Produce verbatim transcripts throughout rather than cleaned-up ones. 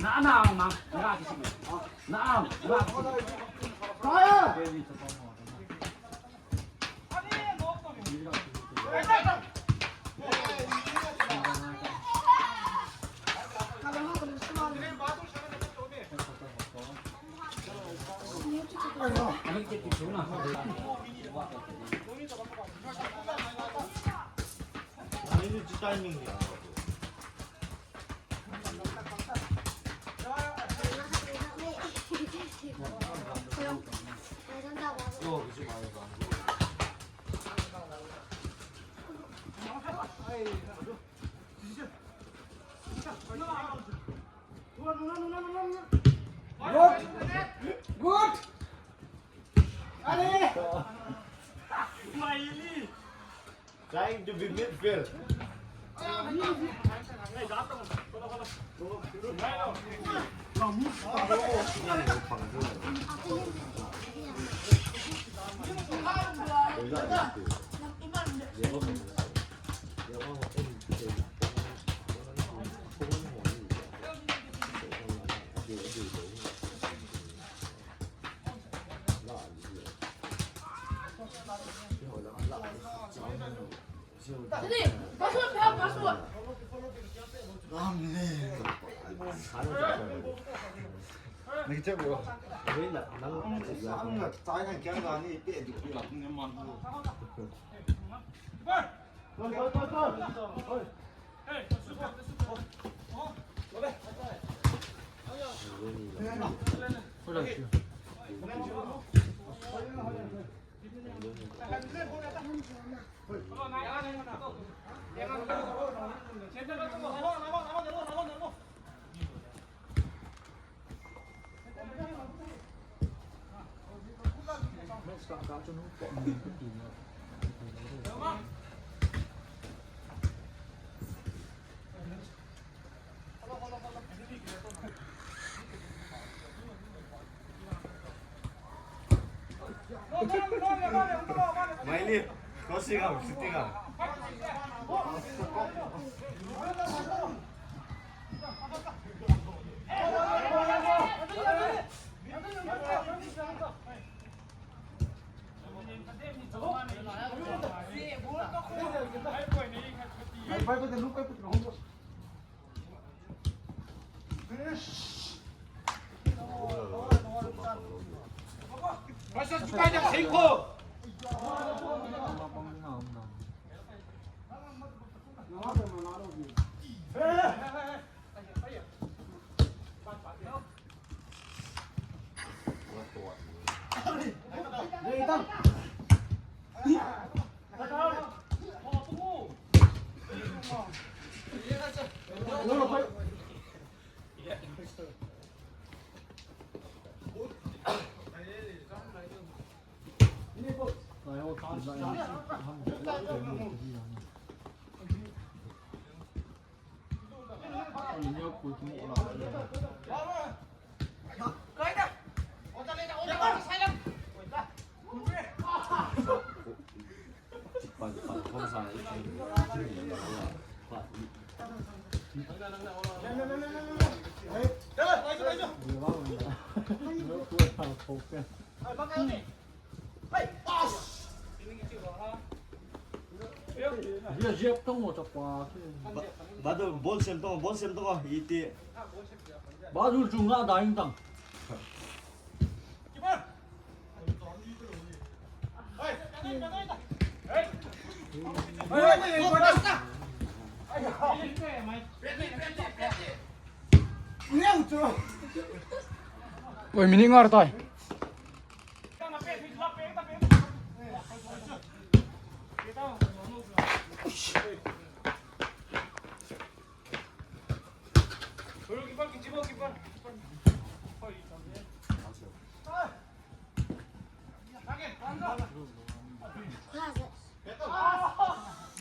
Na, na, na, na, na, na, na. Good. Good. Allez. Trying to be midfield. Maili, kau sigang, sitingang. Ba, ba do ball sem tong, ball sem tong, iti. Ba du chunga da ing tang. Oi, minute nga tai.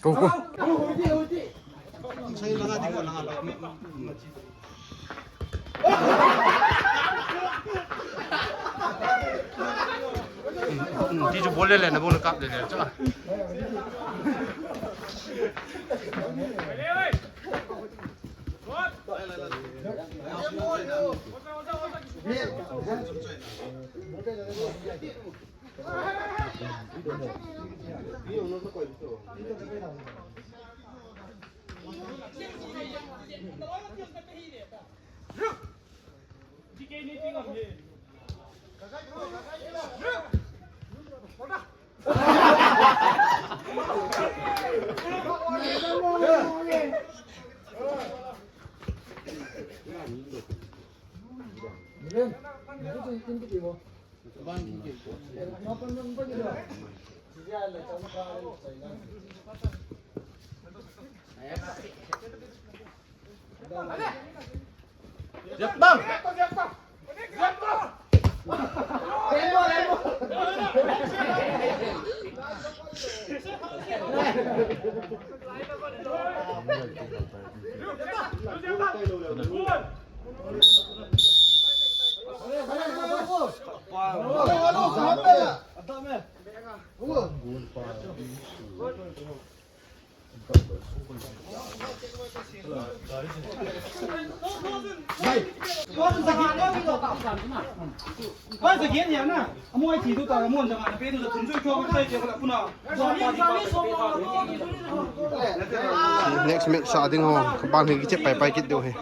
Go, go. Ti chu bol le le na, bol kap le le cha. Next match sa ding ho, kabang hi kichep pai pai kit diu hi.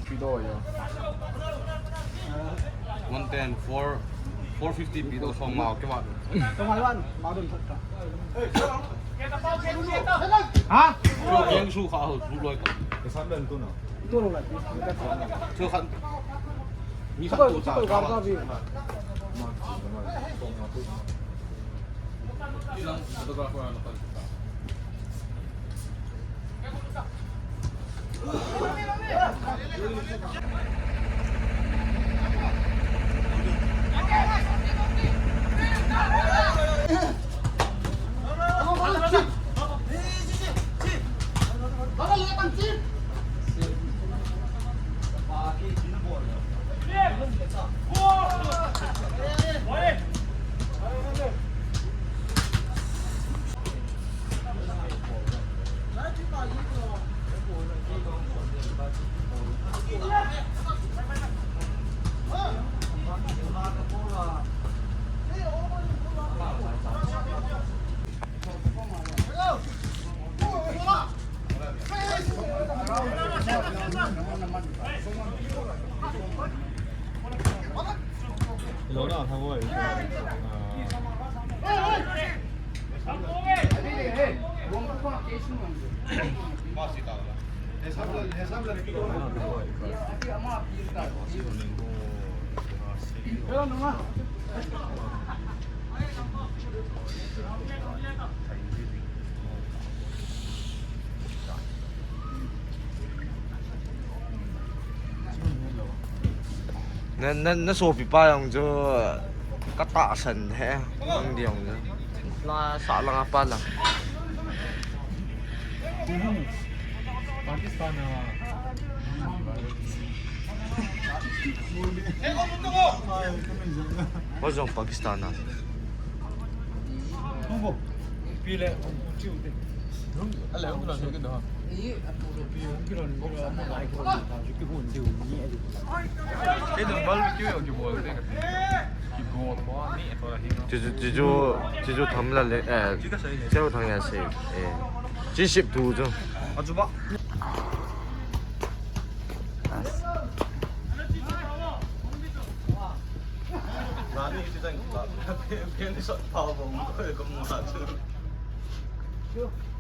Pido yo. One ten, four, four fifty pido song mao ke wa. Song mao wan, mao dun sat ka. Ha? Yang su kha ho, su loi ka. Ke sam dan tu na. Tu lo la. Chu khan. Mi khat tu ta. Ilang photographer ano kan. Na, na, na sopi pa jong chu ka tahsan he. Ang di jong chu. La sa lang apa lang. Pakistan a. Ho jong Pakistan a. Pi le. Chuchu, chuchu, chuchu tham la le, eh, cheu thang ya se, eh, chi sip tu chu.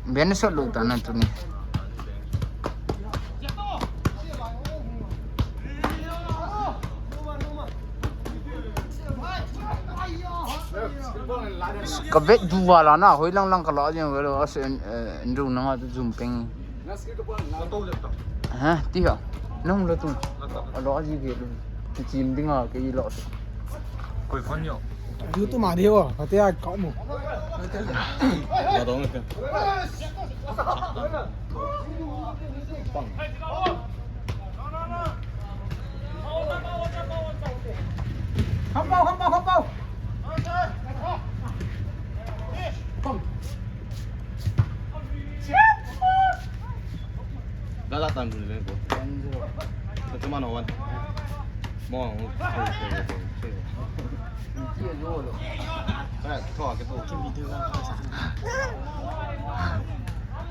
Beni sot lu ta na tuni. Ka vet du vala na, hoi lang lang ka la jeng velo, as en, eh, en du na nga tu zum peng. Ha, ti ha. Nang lo tu. Alo aji ke lu. Ti chim ding a ke lo. Koi phone yo. Du tu ma de wa, ka te a ka mo. Ba dong ke. Pang. Hong pao, hong pao, hong pao. Pang. Dala tan dun le ko. One zero. Ko tuma no wan. Mo.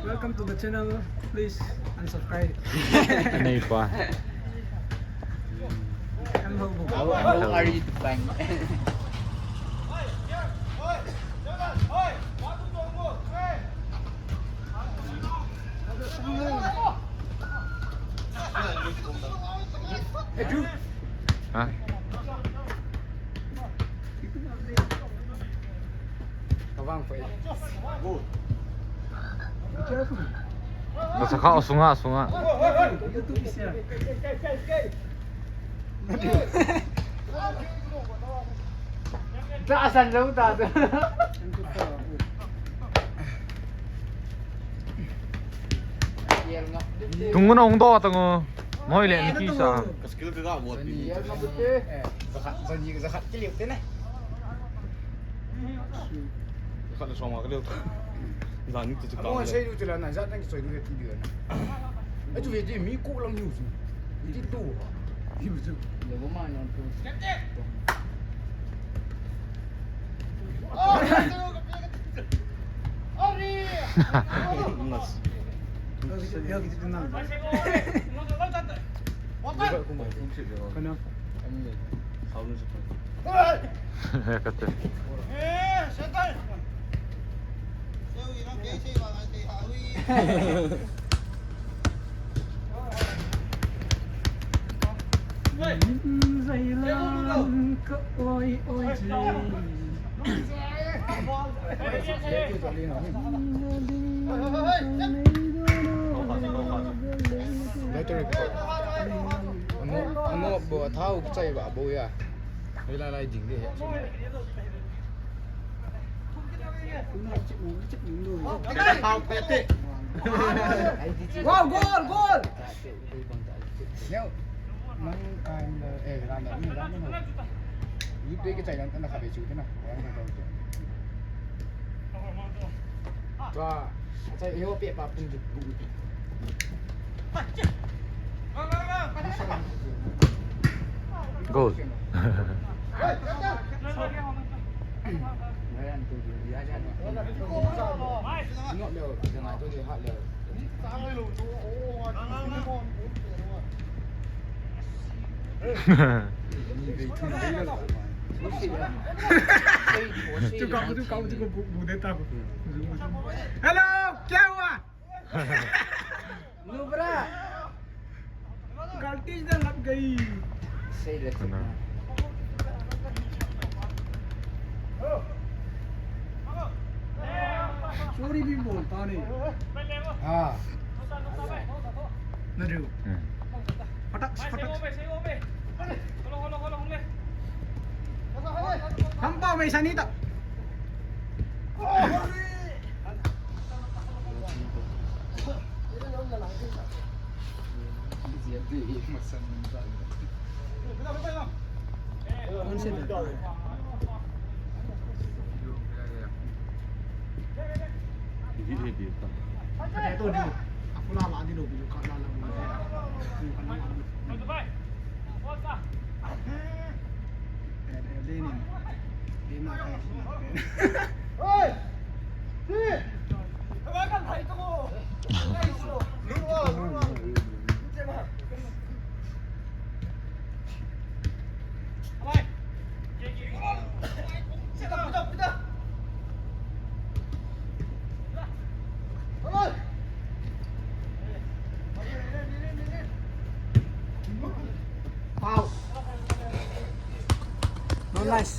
Welcome to the channel. Please unsubscribe. Nei pa. How, how are you to find? Ha? Kavang pai. Nasakha sunga, sunga. Ta san lo ta. Tungu na hung do tangu. Moi le ni ki sa. Ka skill te da bol pi. Zakhat, zakhat, zakhat ki liu te ne. Khat na soma ka leo. Zan ni tu chu ka. Mo sei du chu la na, zan ki sei du tu du na. Ai chu ve di mi ko lang yu chu. Ni ti tu. Yu chu. Le bo ma non tu. Nas. Kana? Kate. Battery ko. Amo, amo bo thao chai ba bo ya. Lai lai ding de he. Wow, goal, goal. Neo, nang kan, eh, ran da, ran da. Yu pe ke chai ran da kha be chu na. Ran da. Wa, chai yo pe pa pun ju. Goal. Hello, kya hua? Nubra. गलती से लग गई। सही लग गई। Sorry भी बोलता नहीं। हाँ। नजू। हम्म। फटक से फटक। Kampau mei sani ta. Foul. No, nice.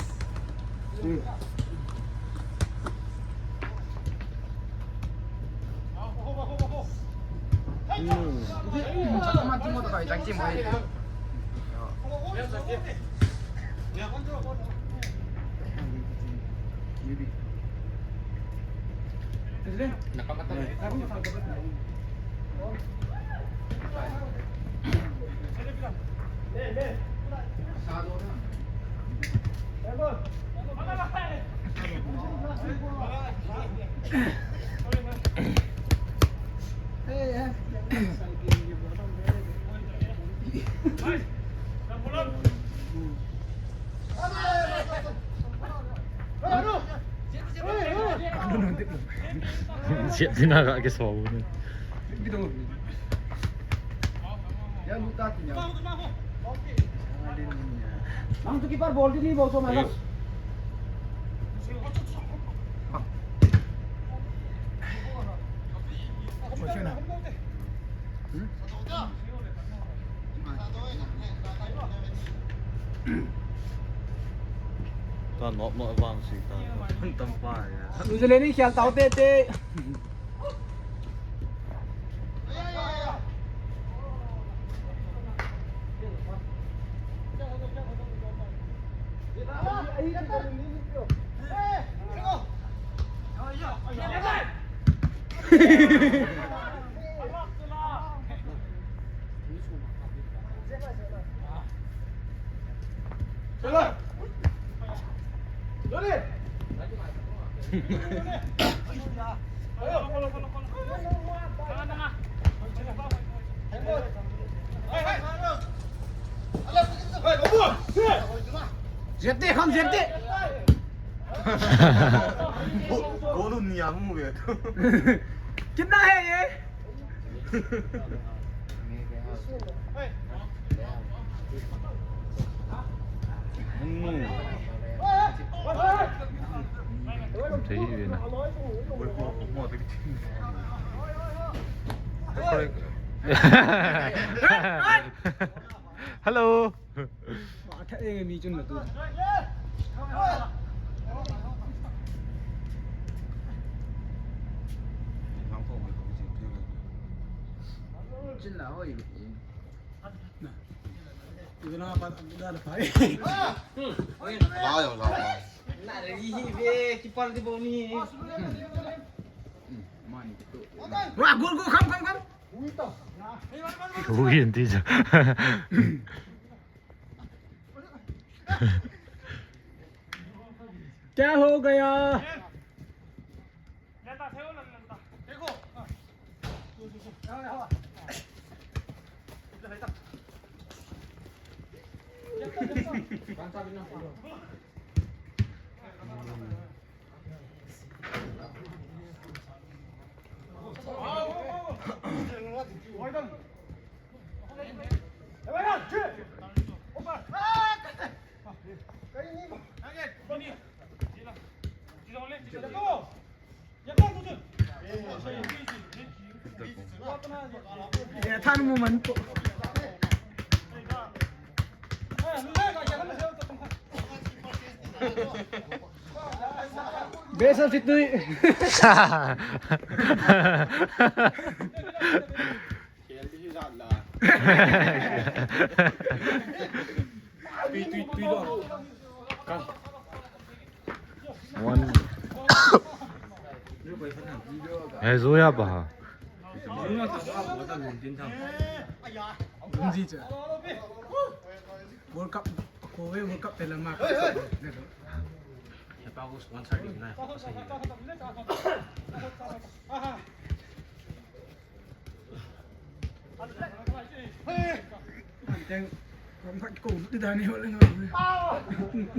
Siap sina ka ke so. Ang tu keeper ball di ni ball so malas. Ta nok nok vang si ta. Tam pa ya. New Zealand ni khel tau te te. Zepte, kham zepte. Go-, goal ni amu ve. Kitna hai ye? Hello. Wah, gol, gol, kham, kham, kham. Ui, enti cha. Kya ho gaya? Besa fitui. Tui, tui, tui lo. Ka. One. Hey, Zoya ba? Lungji cha. World Cup, ko World Cup pela ma. Hepa ko sponsor di na, ko sa hila. Anteng, kong kat ko di dani wala nga.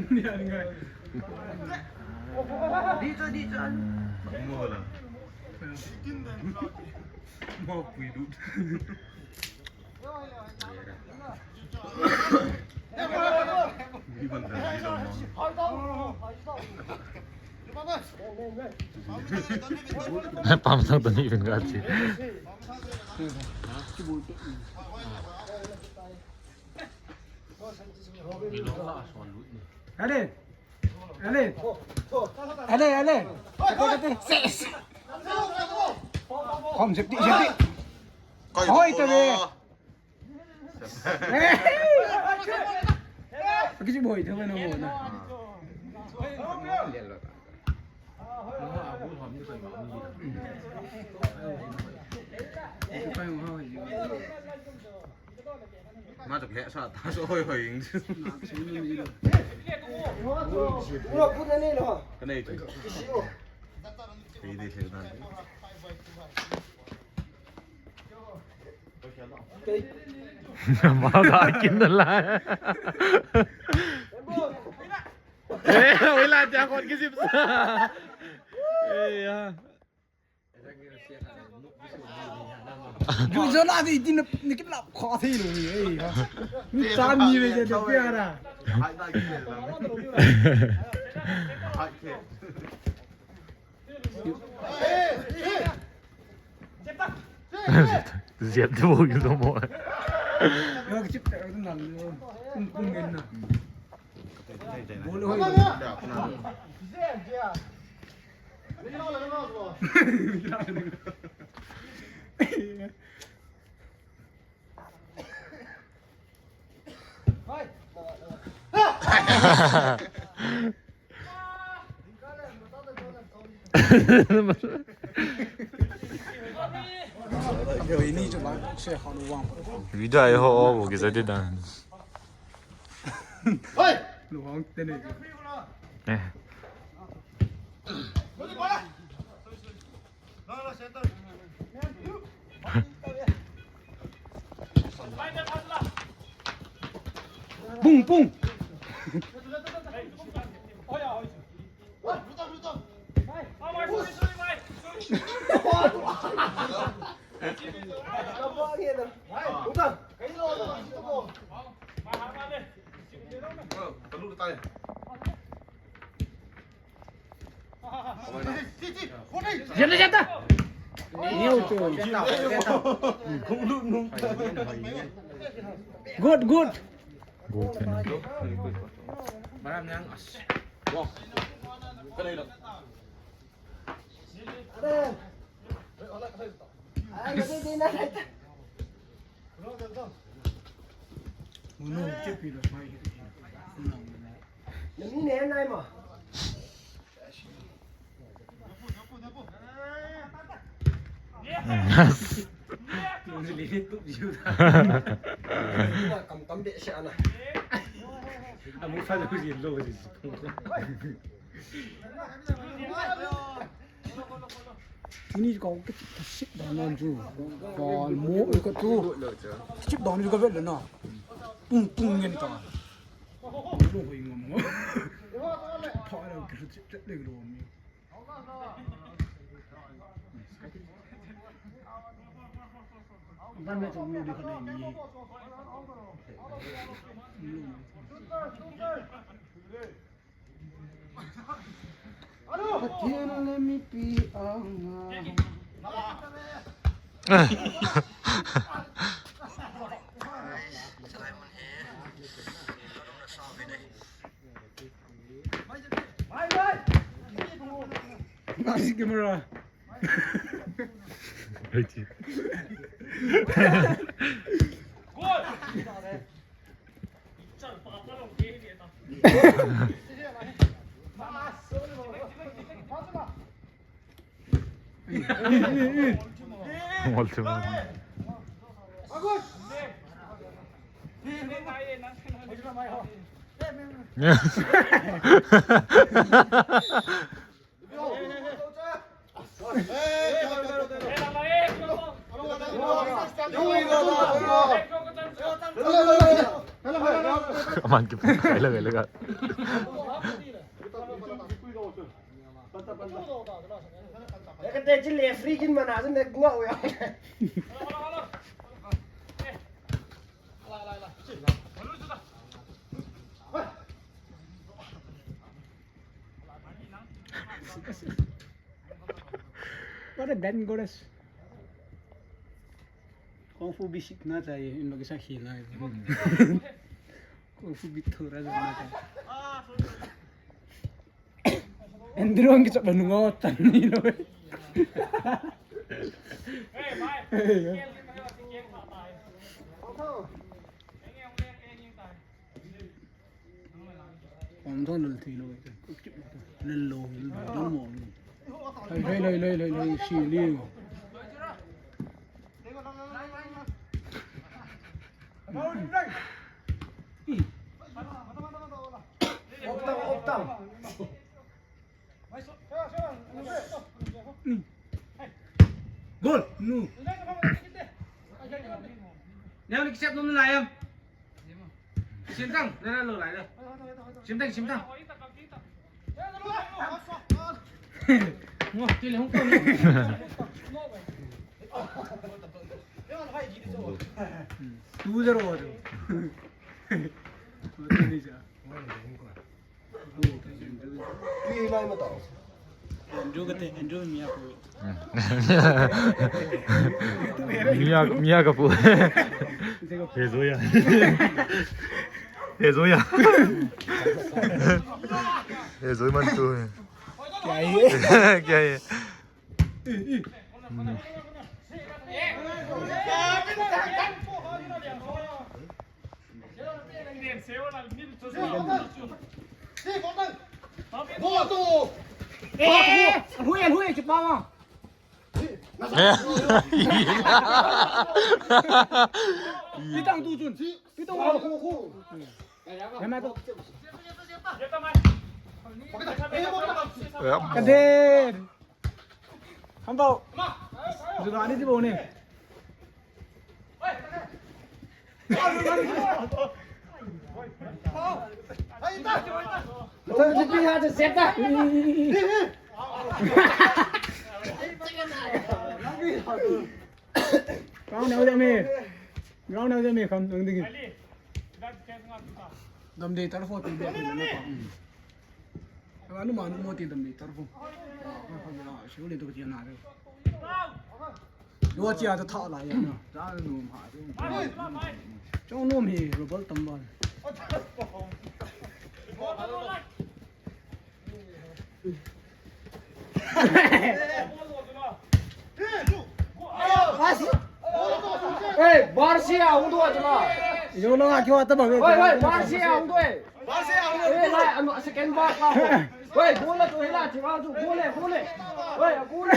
Ni ani nga. Dito, dito. Mo wala. Mo kuidut. Pam sang tani pin ka chi. Ade. Ade. Ade, ade. Kate, kate. Ses. Kom, safety, safety. Hoi, tabe. Kichi boi thei na mo na. Ma tak le sa ta so hoi hoi. Pura pura ni lo. Ka nei tu. Kisi o. Kei de thei na. Ma da kin la. Eh, wala dia kon kisip sa. Eh, ya. Ju jo la di din ni kip la kho thi lo ni, eh, ha. Ni ta ni ve je de pya ra. Zep tu bo yu mo. Yo, chip ta na lo. Kum kum ngen na. Bol hoi. Video ai ho o bo ki za de dan. Hoi. Lu hong te ne. Eh. Bung, bung. Zeta, zeta. New to. Good, good. Good. Maram yang as. Wow. Kena hilang. Kam tam be se ana. Amu fa lo ji lo ji. Ini kau ke chip down nan ju. Kau mo ka tu. Chip down ju ka vet le na. Pung pung ngen ta. Lo hoi ngam mo. Pa lo ke chip chip le lo mi. Dan na tu lo de ka ni. Pathen le mipi anga. Nice camera. Ultimate. Aman ki, kailangan, kailangan. Eka te chi le free kin mana jin ne ngau ya. What a bad goddess. Kung fu basic na chahiye, in log ke saath khelna hai. Kung fu bit thora na chahiye. Andrew ang kichap na nungo tan ni lo. Pang thon lel thei lo. Lel lo, lel lo, lel mo. Lei, lei, lei, lei, lei, lei, si li. Op tang, op tang. Goal. Nu. Neo ni kichat nom lai em. Sim tang, na lo lai lo. Sim tang, sim tang. Ngo, ti le hung ko. Two zero. Andrew kate, Andrew mi aku. Mia, Mia kapu. He Zoya. He Zoya. He Zoya man tu. Kya hai? Kya hai? Hui, hui, kipa ma. Pitang tu chun. Pitang wa khu khu. Yama to. Kader. Hambao. Jugani ti bo ne. Ground neo jam e. Ground neo jam e, kham nang ding. Dam dei tar fo ti be na pa. Anu ma nu mo ti dam dei tar fo. Siu le to ti na re. Lo chia ta tha la ya na. Ta nu ma. Chong nom hi robal tam ban. Hey, Barcia, hung dua jema. Yo lo a kyo ata ba. Hey, hey, Barcia, hung dua. Barcia, hung dua. Hey, lai, ano, second bar ka. Hey, bola tu hila, jema tu, bola, bola. Hey, bola.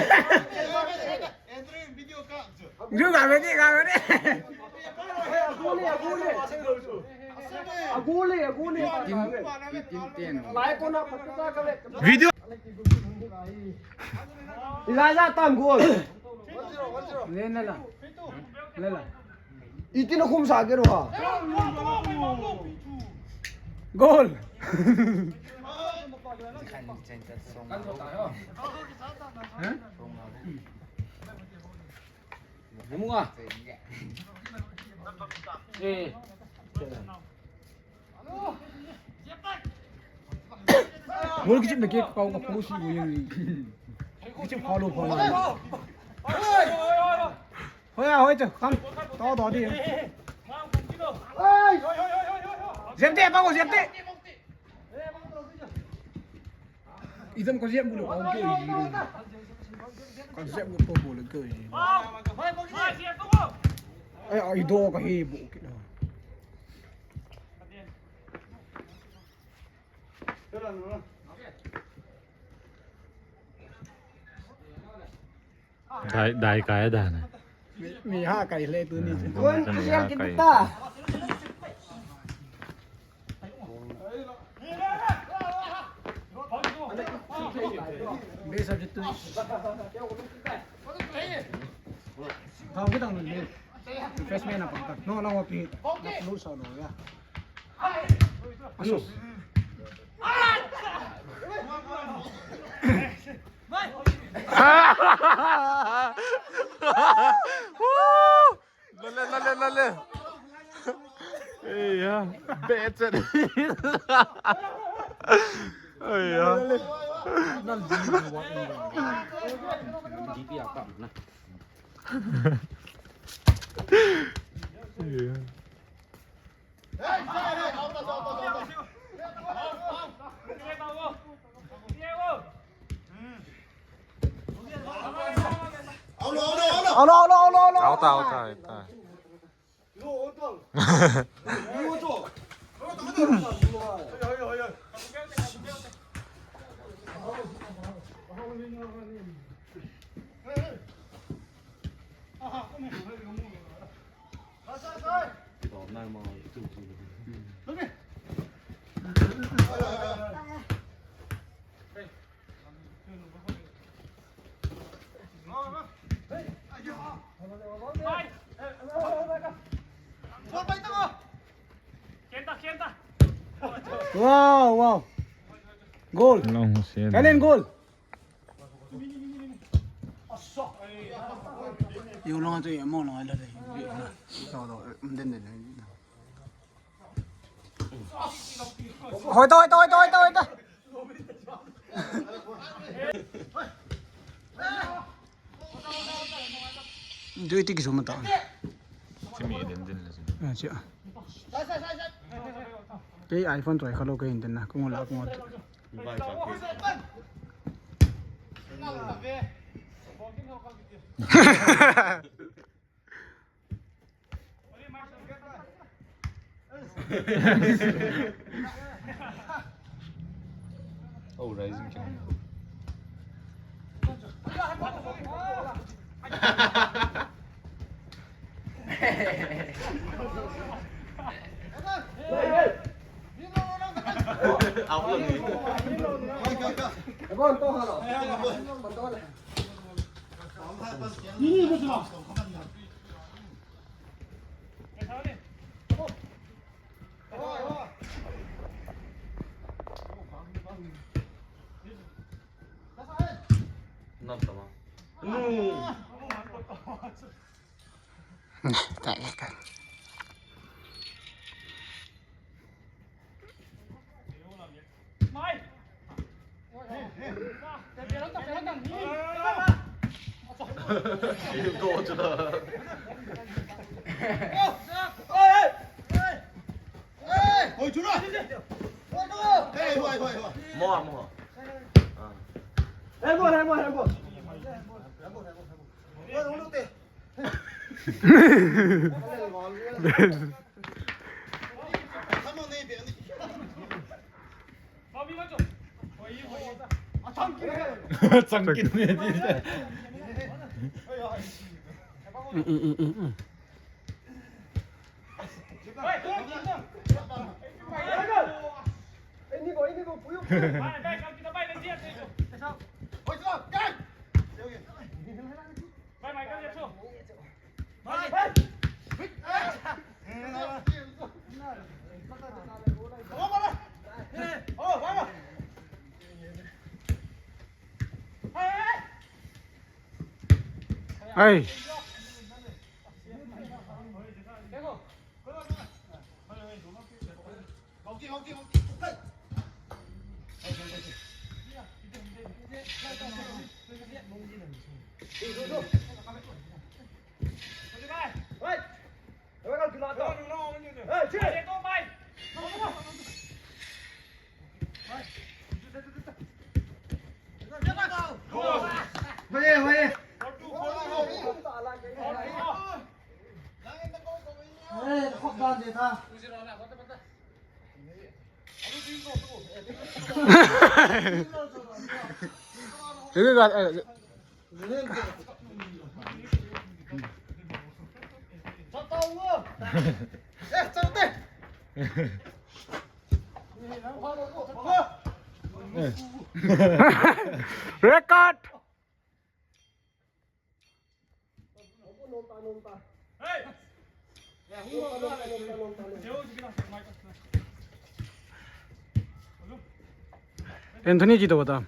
Andrew, ka mene, ka mene. Agule, agule. Agule, agule. Video. Ilaja tam gol. Le, le la. Le la. Iti na khum sa ke ro ha. Gol. Huh? Munga. Eh. Gol kichep na ke kau ka post bo yang ni. Kichep follow follow. Hoi a, hoi chu, kam. To, to di. Jep te, pa ko jep te. Idam ka jep bulu ka ke. Ka jep bulu ka bulu ke. Ai, ai, do ka he bu ke na. Dai, dai kai da na. Mi, mi ha kai le tu ni. Kun, mi ha kai. Be subject tu. Tao ke tang ni. Refreshment na pang ta. No, no, pi. Lu sa no ya. Asus. Lale, lale, lale. Hey, ya. Better. Hey, ya. Hey, ya. Auta, auta, auta. Wow, wow. Goal. Long Hussein. Kalen goal. Yung long ito yung mo long ala. Ito, ito, den, den. Hoy, ito, ito, ito, ito, ito. Dui ti kisu mata. Simi den den la simi. Ah, siya. Kei iPhone tu ay kalo kei den na kung wala kung wala. Oh, rising king. Changkin ne. Ai. Eh, chau te. Record. Anthony ji to bata.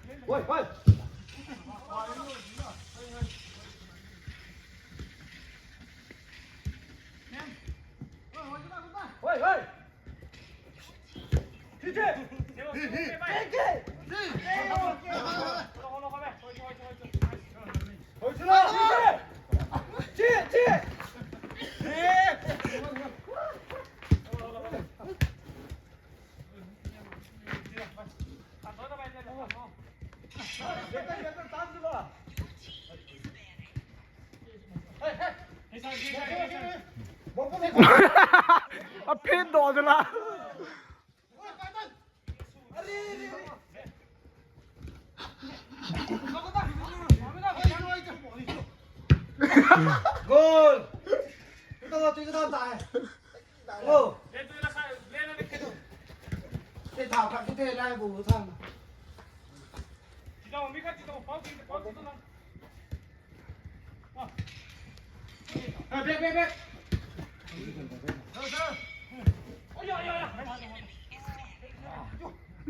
A pin do de la. Goal. Kita waktu kita tak eh. Go. Kita tak kat kita lah bu tham.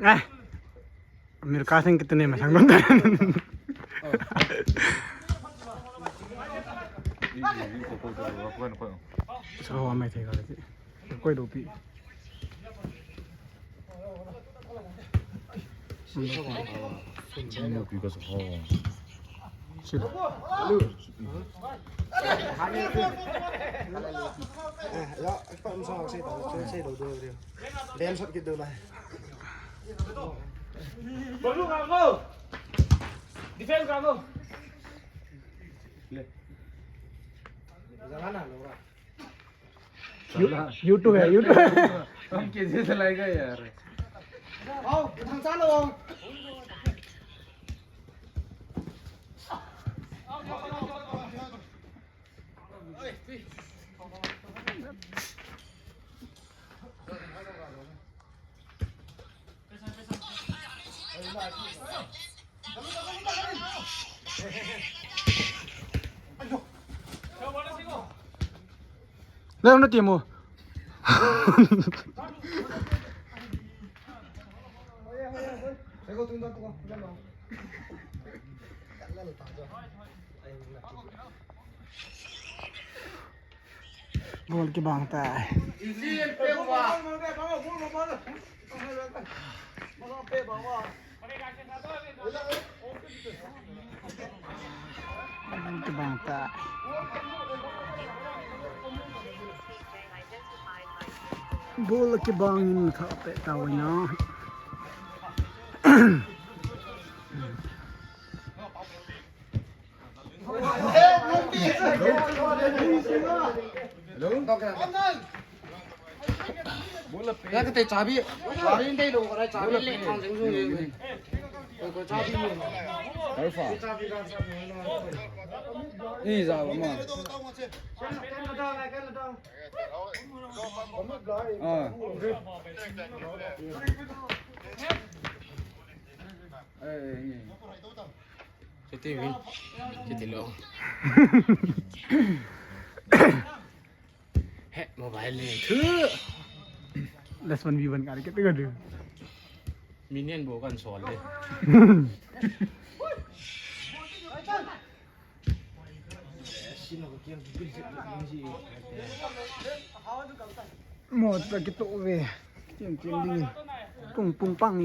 Eh, Milka Singh kitne masang dun. Sao amai thei ka le. Koi dopi. Sila. Defense ka go. Jangan lah, Laura. You, YouTube है, YouTube है। हम कैसे चलाएगा यार? आओ, उधर चलो। Leo na timo. Bol kibang tai. Bol kibang tai. Bol kibang in tha pe ta wai na. Hello? Bola pe. Ya, kate chabi. Chabi dei lo, kate chabi le thang jeng jeng. Ko, ko chabi ni. Alpha. Ih, ja ma. Ah. Eh, eh. Chuti min. Chuti lo. He, Mobile Legend. Last one v one kar ke tega de. Minion bo kan sol le. Mo ta kito ve. Tim tim ding. Pung pung pang.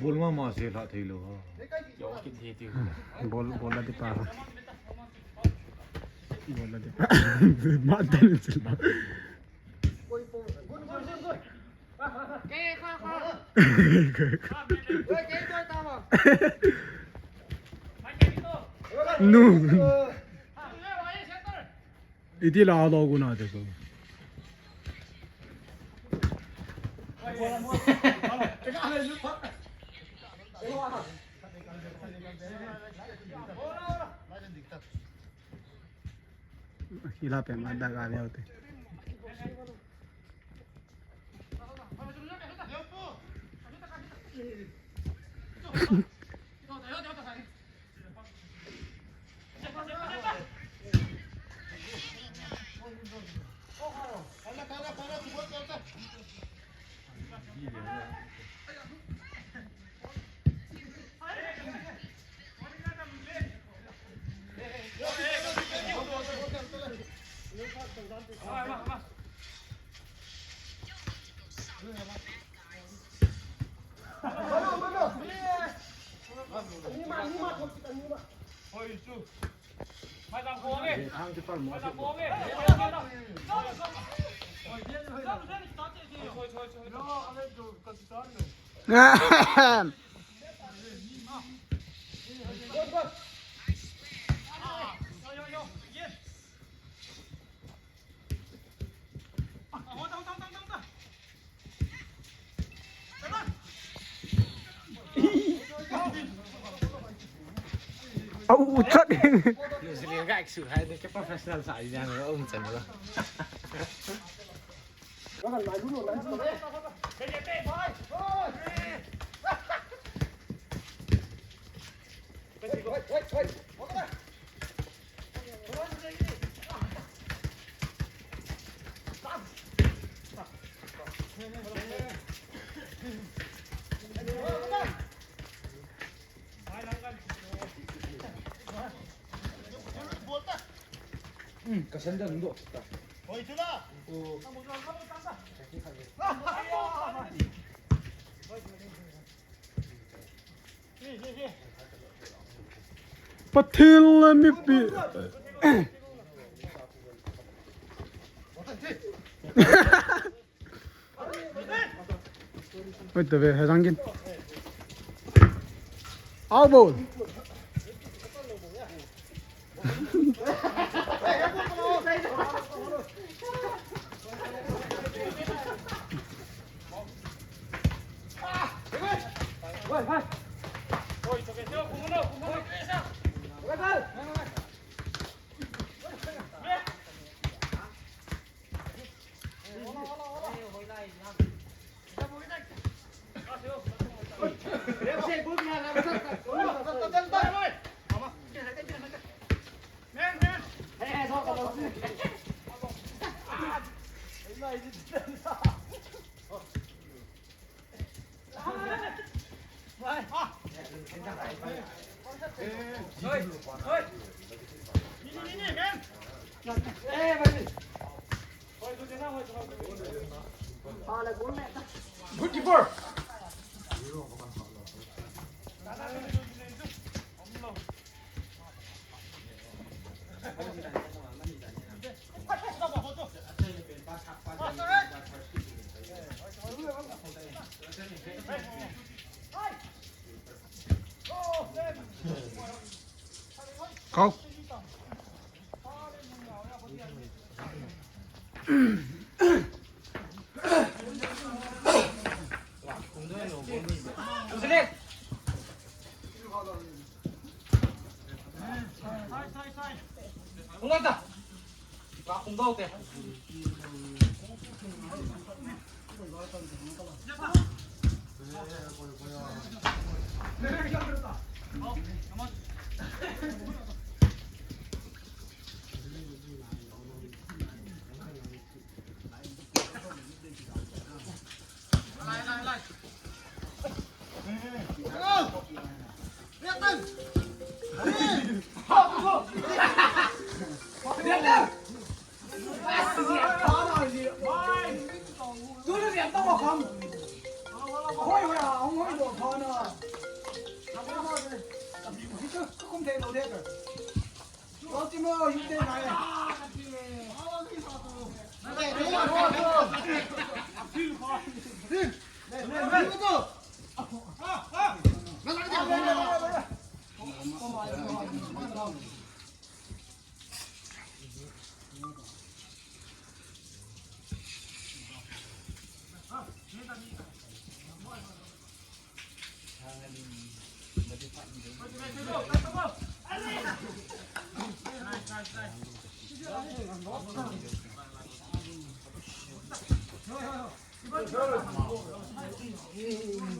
Bol ma ma se la thei lo ha. Bol, bol la de pa. Bol la de pa. Ma dan se la. Nu. Iti la lo gu na de ko. Hila pe ma da ga le hote. Au, u chat. New Zealand ga exu hai de professional sa ina um chan lo. Ka sandal ndo. Pathian le mipi. Oi, tave, he jangin. Out ball. Good keeper. Kau.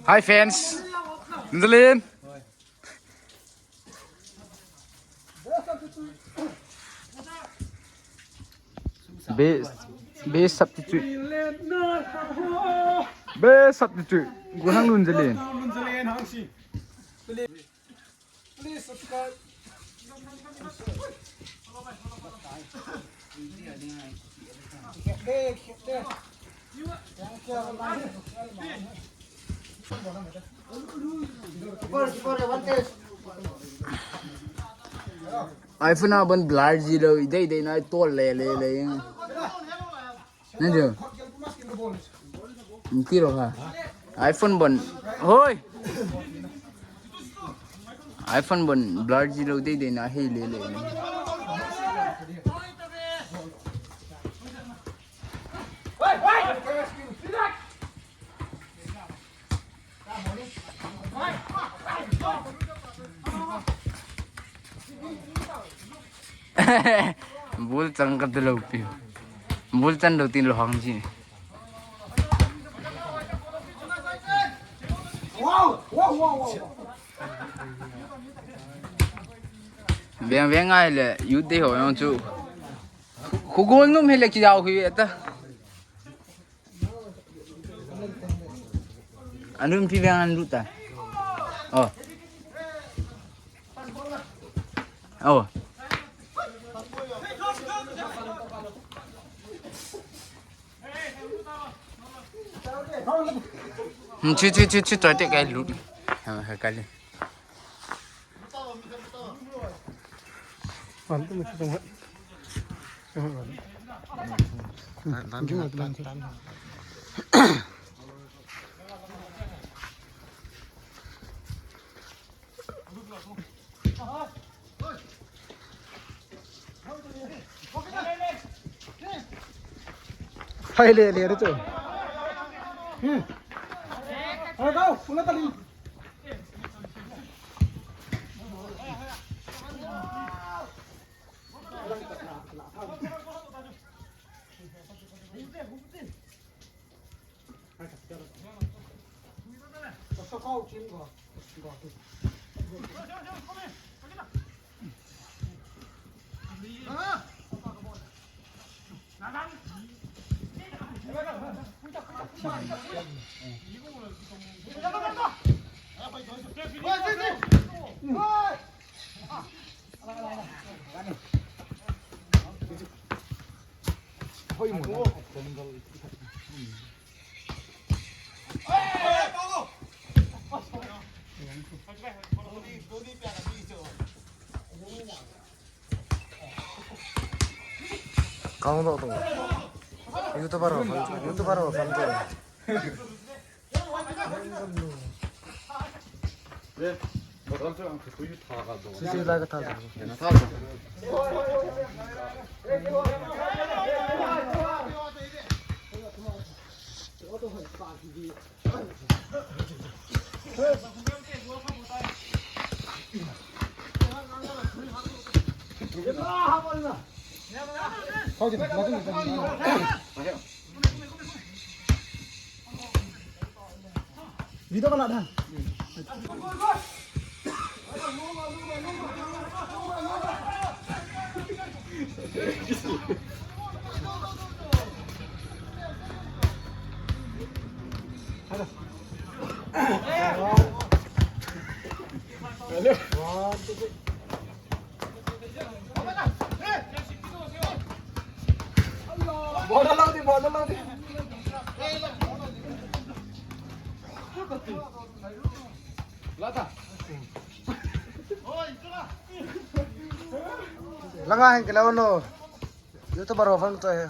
Hi fans. Nzalin. Best, best substitute. Best substitute. Gunang Lunzalin. Please subscribe. iPhone a bon blur ji lou, idei dei na tol le le le. Nang jo. Nti ro ha. iPhone bon. Hoi. iPhone bon blur ji lou dei dei na hei le le. Bul chang ka dulou pi. Bul chan dou tin lo hang ji. Veng veng ai le, youth day ho yong chu. Khu gol num he le ki jao hui ta. Anum pi veng an lut ta. Oh. Oh. Hmm, chu, chu, chu, chu, toi te kai lut. Ha, ha, kai lut. Hai le le re tu. Hmm. Hai kau, pula tali. Kang do tu. YouTuber ho fan tu. YouTuber ho fan tu. Sisi la ka tha. Video ka la da. Hello. Ball na lang din, ball na lang din. Lata. Langa hen kila no. YouTuber ho fan to he.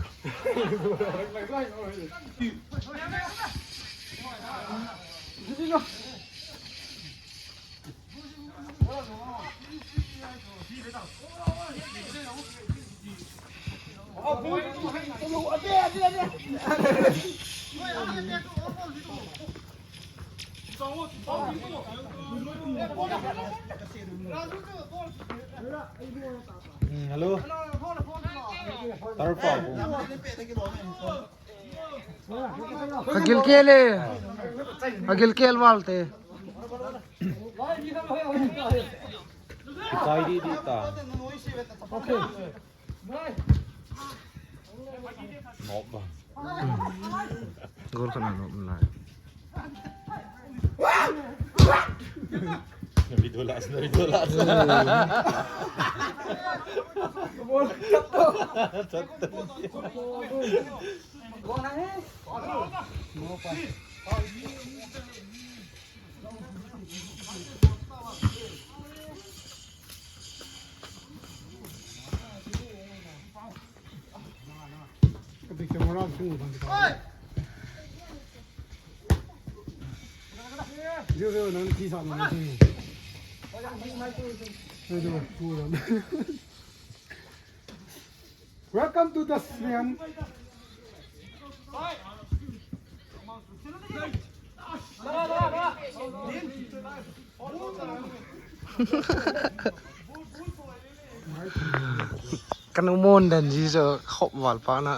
Hmm, hello. Ka gilkel e. Ka gilkel valte. Kitai di di ta. Nop ba. Gol kana nop na. Nabidolas, nabidolas. Welcome to the Siam. Kan umon dan ji so khop wal pa na.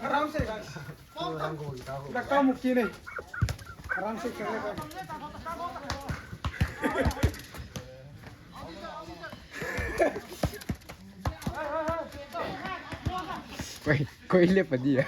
आराम से, guys। धक्का मुक्की नहीं। आराम से खेलने का। कोई, कोई ले पड़ी है।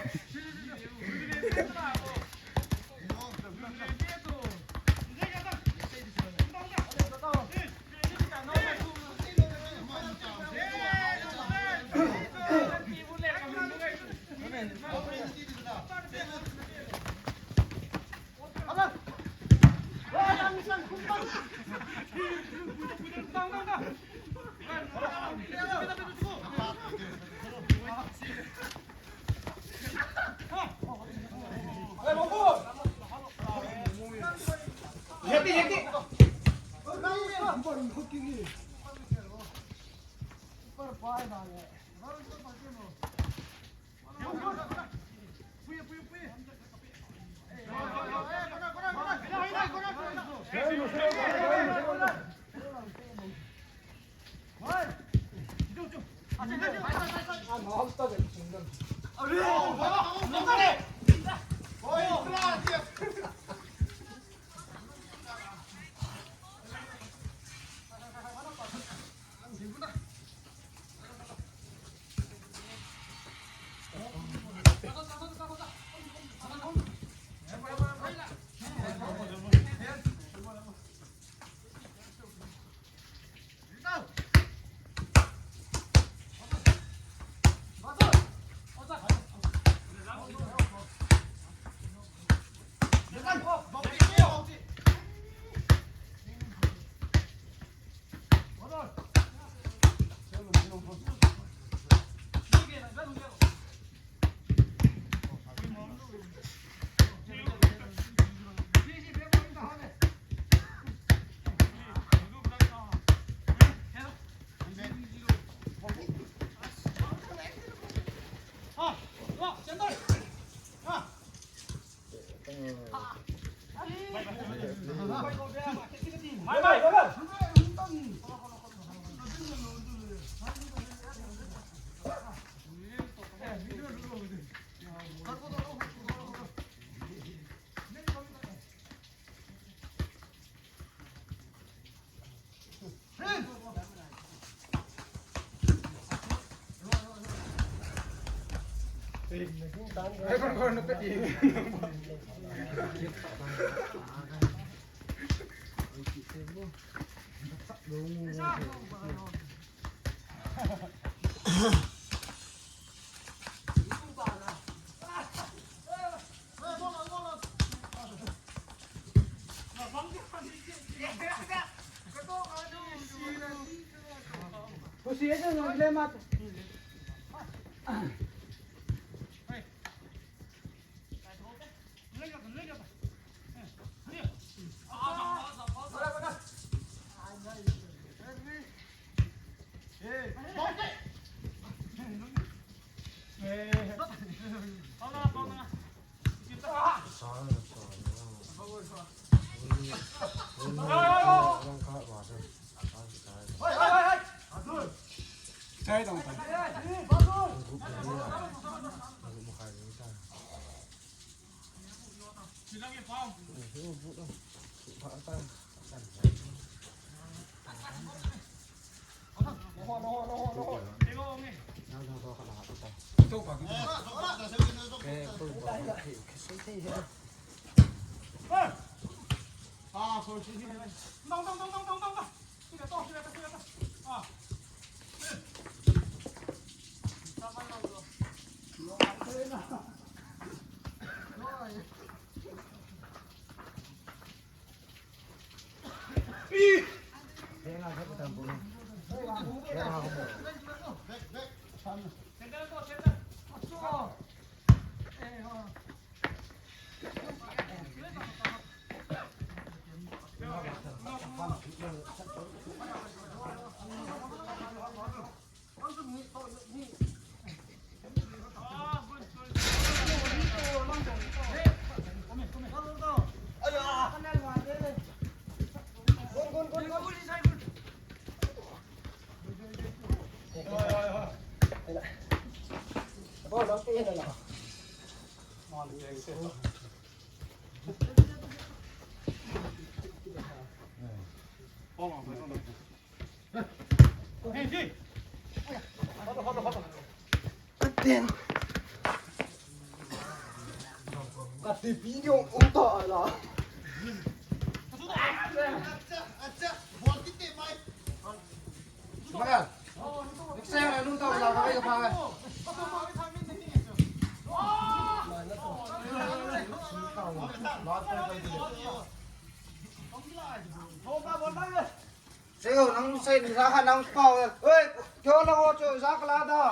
Atin. Kati video uta ala. Maya. Next time, anong tawag na kayo pa? Seo, nang sai, sa ka nang pau. Oi, kyo na ho cho, sa ka la da.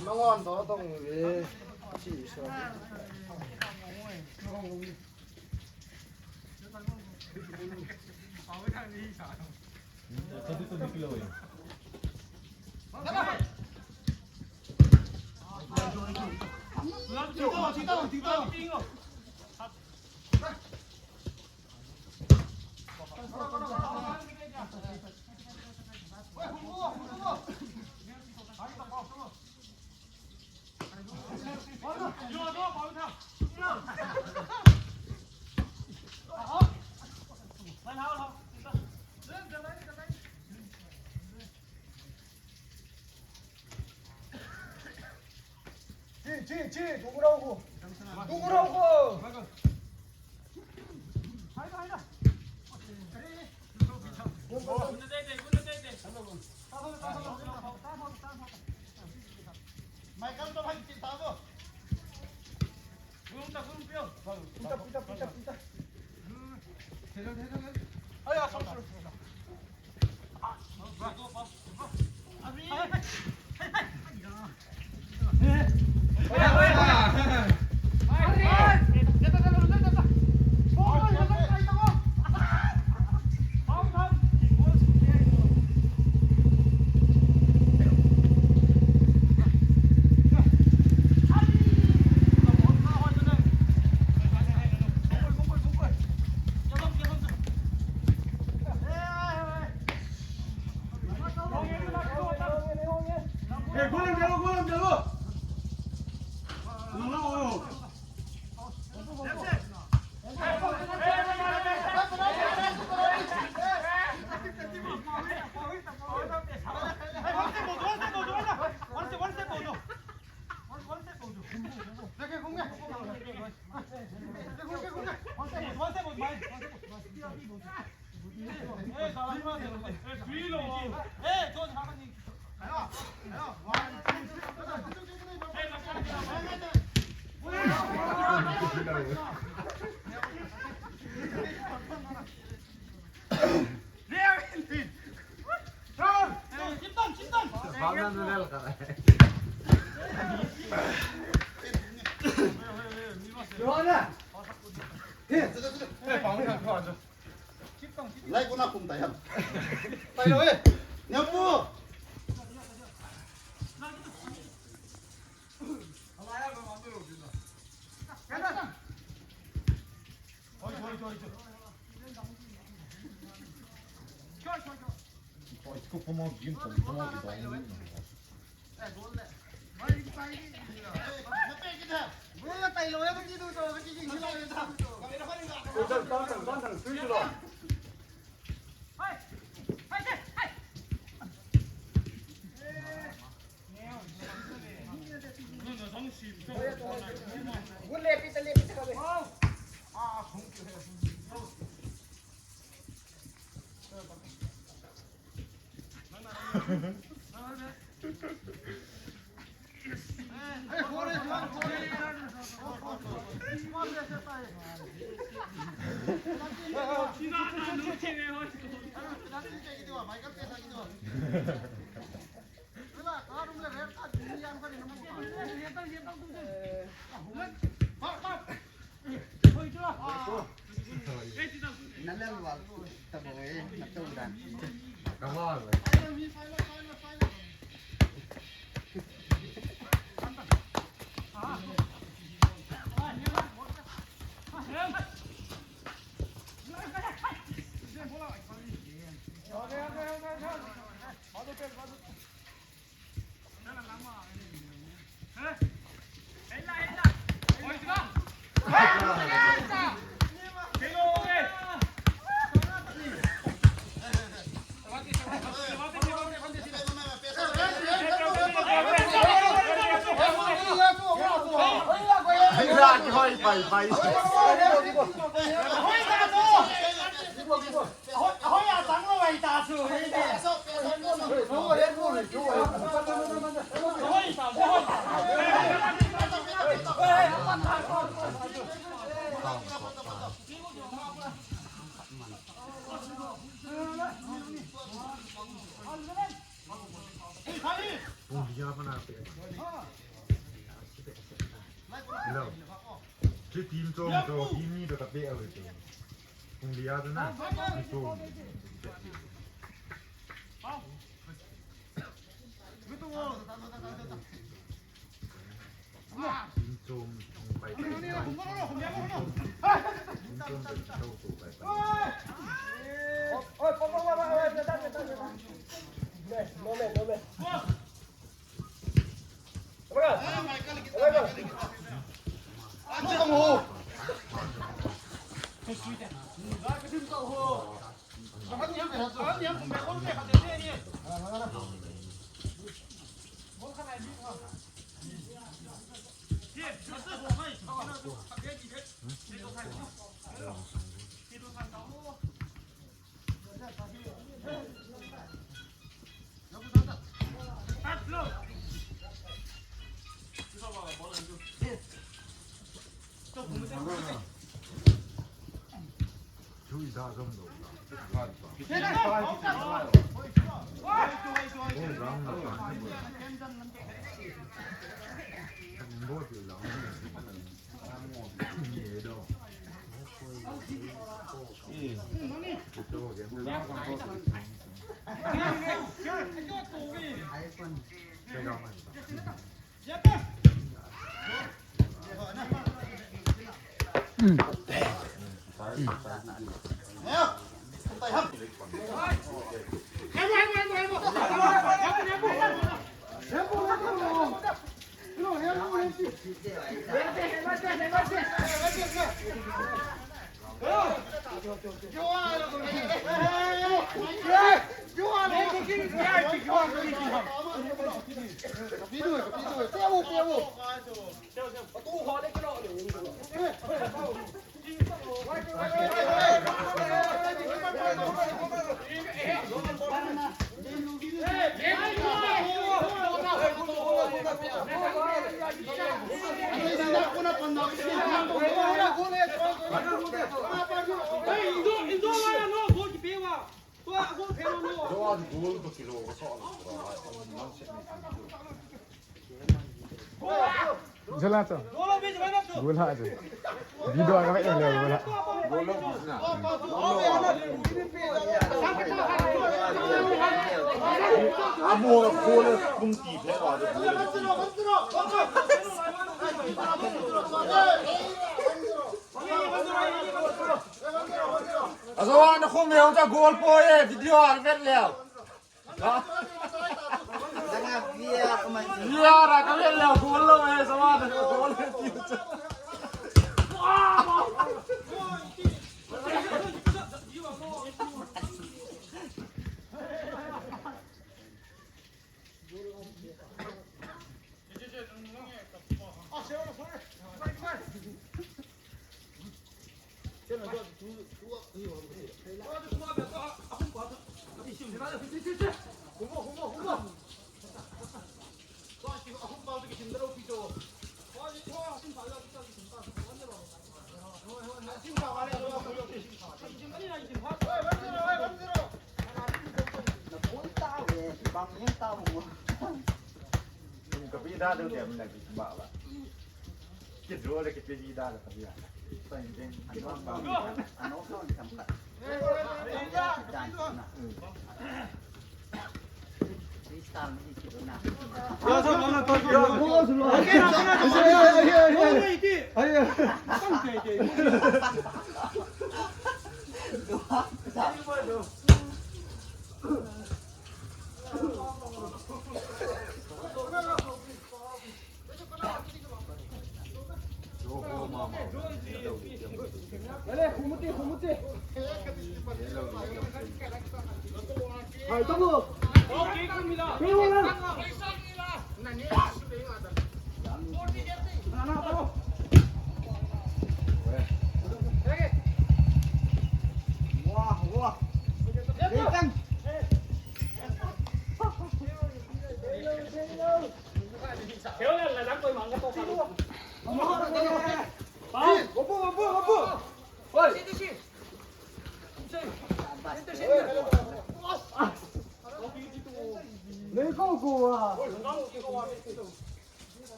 Mangon to tong e. Si so. Chi, chi, chi, tugurau ko. Tugurau ko. Michael, to bhai, kita bo. Pita, pita, pita, pita. Aya, sorry, sorry. Lai kona kum tai ham. Tai lo e. Nyapu. Hello. Ki team chom to, team ni to ka pe a ve to. Kung dia to na. Ni to. Team chom, chom pai pai. Team chom to, to, to pai pai. Jala to. Gol ha je. Video ka vet le gol ha. Amo gol kum ti phe wa gol. Azo na khum he ta gol po ye video a vet le. Dang a via ka man. Via ra ka vel le gol lo e, sama da gol le ti. Ka bi da do dem na ki ba ba. Ki do le ki bi da le ka bi. Sa in den. Ano ko ang sampa.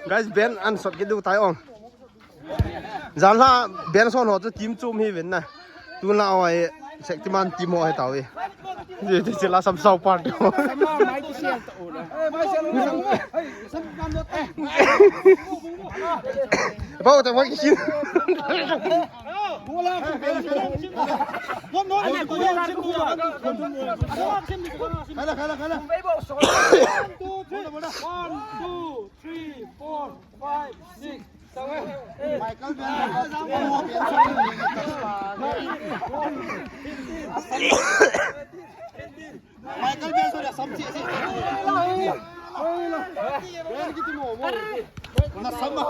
Guys, Ben ansot kit diu tai ong. Janlha Ben son ho chu team chom hi uvin na. Tuna oi Shaktiman team ho hi tau hi. Ti ti la Samsao party ho. Pau ta mai ki. Khala, khala, khala. One, two, three. One, two, three, four, five, six, seven, eight. Michael Ben, Michael Ben, Michael Ben, sorry, samsi, si. Ben kiti mo, mo. Na sama.